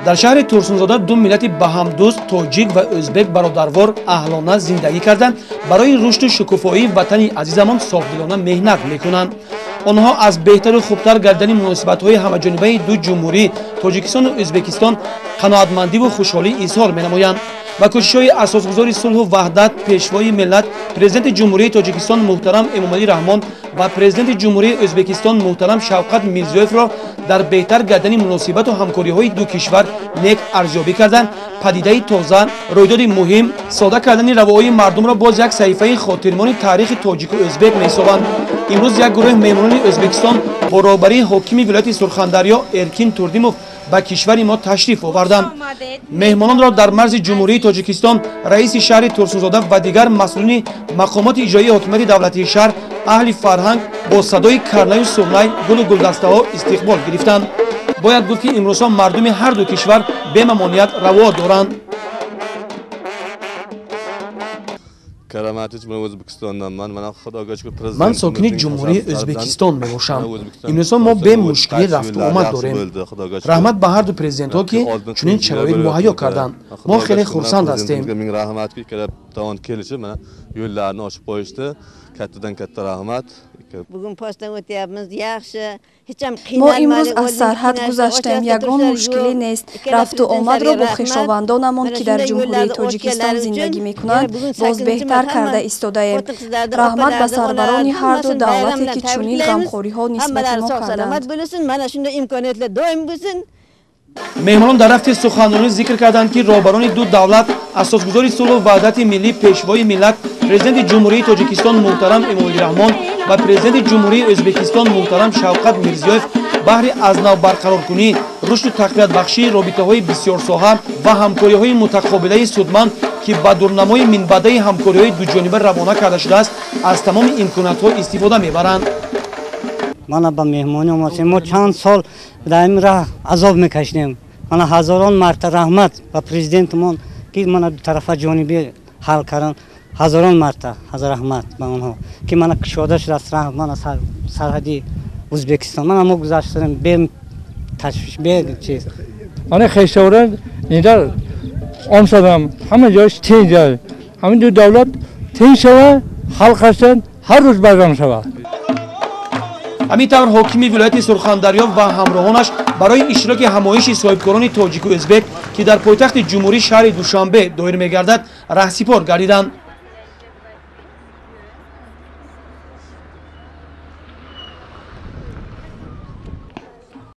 Дар шаҳри Турсунзода ду миллати ба ҳам дӯст, тоҷик ва ӯзбек, бародарвор аҳлона зиндагӣ карданд, барои рушду шукуфоии ватани азизамон софдилона меҳнат мекунанд. Онҳо аз беҳтару хубтар гардани муносибатҳои ҳамаҷонибаи ду ҷумҳурӣ, Тоҷикистону Ӯзбекистон, қаноатмандиву хушҳолӣ изҳор менамоянд ва кӯшишҳои асосгузори сулҳу ваҳдат, пешвои миллат, Президенти Ҷумҳурии Тоҷикистон муҳтарам Эмомалӣ Раҳмон ва Президенти Ҷумҳурии Ӯзбекистон муҳтарам Шавқат Мирзиёевро дар беҳтар гардани муносибату ҳамкориҳои ду кишвар нек арзёбӣ карданд. Падидаи тоза, рӯйдоди муҳим, сода кардани равоии мардумро боз як саҳифаи хотирмони таърихи тоҷику ӯзбек меҳисобанд. Имрӯз як гурӯҳ меҳмонони Ӯзбекистон бо роҳбарии ҳокими вилояти Сурхандарё Эркин Турдимов ба кишвари мо ташриф оварданд. Меҳмононро дар марзи Ҷумҳурии Тоҷикистон раиси шаҳри Турсунзода ва дигар масъулини мақомоти иҷроии ҳокимияти давлатии шаҳр, аҳли фарҳанг бо садои карнаю сурнай, гулу гулдастаҳо истиқбол гирифтанд. Бояд гуфт, ки имрӯзҳо мардуми ҳар ду кишвар бемамоният раво доранд. Ман сокини Ҷумҳурии Ӯзбекистон мебошам. Имрӯзҳо мо бемушкилӣ рафту омад дорем. Раҳмат ба ҳарду президентҳо, ки чунин шароит муҳайё карданд. Мо хеле хурсанд ҳастем. Мо имрӯз аз сарҳад гузаштем, ягон мушкилӣ нест. Рафту омадро бо хешовандонамон, ки дар Ҷумҳурии Тоҷикистон зиндагӣ мекунанд, боз беҳтар карда истодаем. Раҳмат ба сарварони ҳарду давлате, ки чунин ғамхориҳо нисбати мо карданд. Меҳмонон дар рафти суханронӣ зикр карданд, ки роҳбарони ду давлат, асосгузори сулҳу ваҳдати миллӣ, пешвои миллат, Президенти Ҷумҳурии Тоҷикистон муҳтарам Эмомалӣ Раҳмон ва Президенти Ҷумҳурии Ӯзбекистон муҳтарам Шавқат Мирзиёев баҳри аз нав барқароркунӣ, рушду тақвиятбахшии робитаҳои бисёрсоҳа ва ҳамкориҳои мутақобилаи судманд, ки ба дурнамои минбаъдаи ҳамкориҳои дуҷониба равона карда шудааст, аз тамоми имкониятҳо истифода мебаранд. Мана ба меҳмонӣ омадем. Мо чанд сол дар ин роҳ азоб мекашидем. Мана ҳазорон марта раҳмат ба президентмон, ки мана дутарафа ҷонибӣ ҳал карданд. Ҳазорон марта ҳазор раҳмат ба онҳо, ки мана кушода шудааст раҳ мана сарҳади Ӯзбекистон. Мана мо гузаштем бе ташвиш, бе чиз. Мана хешоварон инҷа омадам, ҳама ҷош тинҷ аст. Ҳамин ду давлат тинҷ шава, халқ ҳастанд, ҳар рӯз байрам шавад. Ҳамин тавр ҳокими вилояти Сурхандарё ва ҳамроҳонаш барои иштироки ҳамоиши соҳибкорони тоҷику ӯзбек, ки дар пойтахти ҷумҳурӣ шаҳри Душанбе доир мегардад, раҳсипор гардиданд.